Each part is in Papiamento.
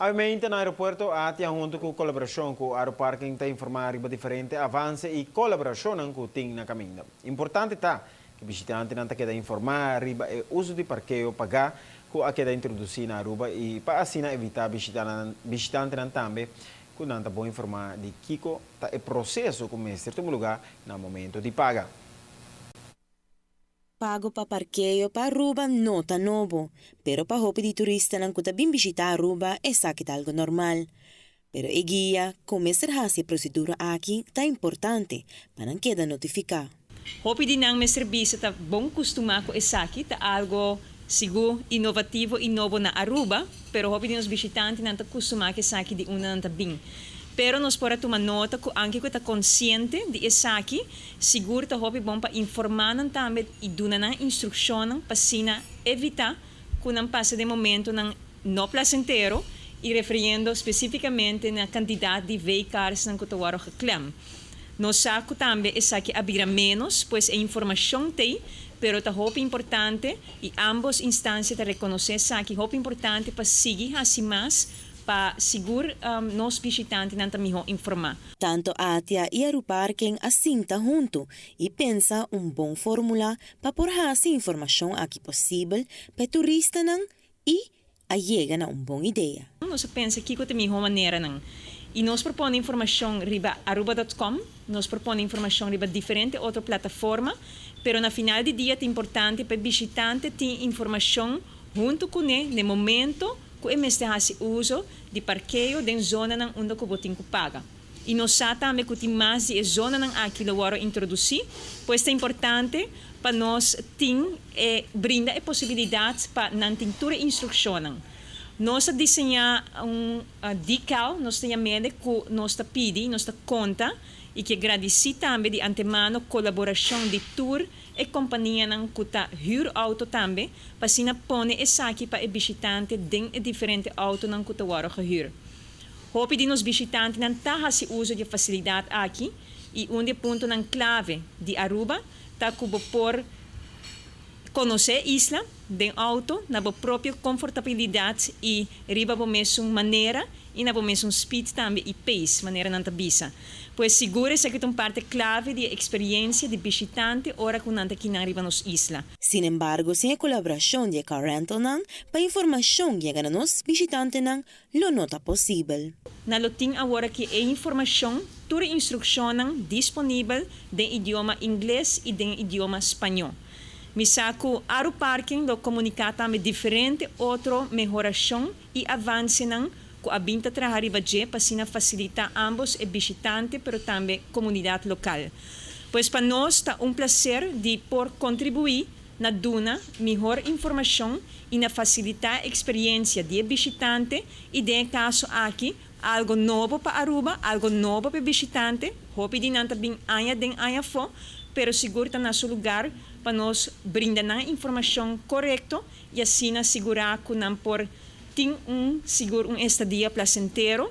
Obviamente, na aeropuerto, ATIA hunto cu colaboracion cu Aeroparking ta informa riba diferente avance y colaboracion cu tin na caminda. Importante ta cu bishitantenan ta keda informa riba e uso di parkeo paga cu a keda introduci na Aruba y pa asina evita bishitantenan tambe cu nan ta bon informa di kico ta e proceso cu mester tuma luga na momento di paga. Pago pa parkeo pa Aruba no ta nobo, pero pa hopi di turistanan cu ta bin bishita Aruba esaki ta algo normal. Pero e guia, con mester haci e procedura aki, ta importante pa nan keda notifica. Hopi di nan mester bisa ta bon custuma cu esaki, ta algo sigur inovativo y nobo na Aruba, pero hopi di nos bishitantenan ta custuma cu esaki di unda nan ta bin. Pero nos por a tuma nota cu aunke cu ta consciente di esaki, sigur ta hopi bon pa informa nan tambe y duna nan instruccion pa asina evita cu nan pasa den momentonan no placentero y refiriendo specificamente na cantidad di V-cars nan cu ta wordo geklem. Nos sa cu tambe esaki a bira menos, pues e informacion t'ey, pero ta hopi importante y ambos instancia ta reconoce esaki hopi importante pa sigui haci mas pa sigur nos bishitantenan ta miho informa. Tanto ATIA y Aeroparking a sinta hunto y pensa un bon formula pa por haci informacion aki posibel pa turistanan y a yega na un bon idea. Nos a pensa kico ta e miho maneranan. Y nos por pone informacion riba aruba.com, nos por pone informacion riba diferente otro plataforma, pero na final di dia ta importante pa e bishitante tin informacion hunto cu ne na momento cu e mester haci uso di parkeo den zonanan unda cu bo tin cu paga. Y nos sa tambe cu tin mas di e zonanan aki lo wordo introduci, pues ta importante pa nos tin e brinda e posibilidad pa nan tin tur instruccionnan. Nos a diseña un decal, nos ta yam'e cu nos ta pidi, nos ta conta y kier gradici tambe di antemano colaboracion di tur e companianan cu ta huur auto tambe, pa asina pone esaki pa e bishitante den e diferente autonan cu ta wordo gehuur. Hopi di nos bishitantenan ta haci uso di e facilidad aki y un di e puntonan clave di Aruba ta cu bo por conoce isla den auto na bo propio comfortabilidad y riba bo mesun manera y na bo mesun speed tambe y pace, manera nan ta bisa. Pues sigur esaki ta un parte clave di experiencia di bishitante ora cu nan ta aki riba nos isla. Sin embargo, sin e colaboracion di car rentalnan, pa informacion yega na nos bishitantenan, lo no ta posibel. Nan lo tin awor aki e informacion, tur instruccion disponibel den idioma Ingles y den idioma Spaño. Mi sa cu Aeroparking lo comunica tambe diferente otro mehoracion y avancenan cu a bin ta traha riba dje pa asina facilita ambos e bishitante pero tambe comunidad local. Pues pa nos ta un placer di por contribui na duna mihor informacion y na facilita experiencia di bishitante y den caso aki algo nobo pa Aruba, algo nobo pa bishitante, hopi di nan ta bin aña den aña afo, pero sigur ta na su lugar pa nos brinda nan informacion corecto y asina sigura cu nan por tin un sigur un estadia placentero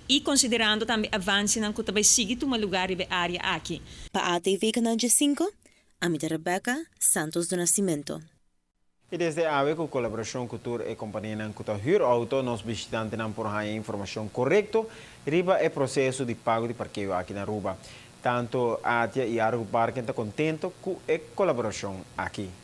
y considerando tambe avancenan cu tambe sigui tuma lugar riba e area aki. Pa ATV Canal 5, ami ta Rebecca Santos do Nascimento. Y desde awe cu colaboracion cu tur e companianan cu ta huur auto, nos bishitantenan por haya informacion corecto riba e proceso di pago di parkeo aki na Aruba. Tanto ATIA y Aruba Parking ta contento cu e colaboracion aki.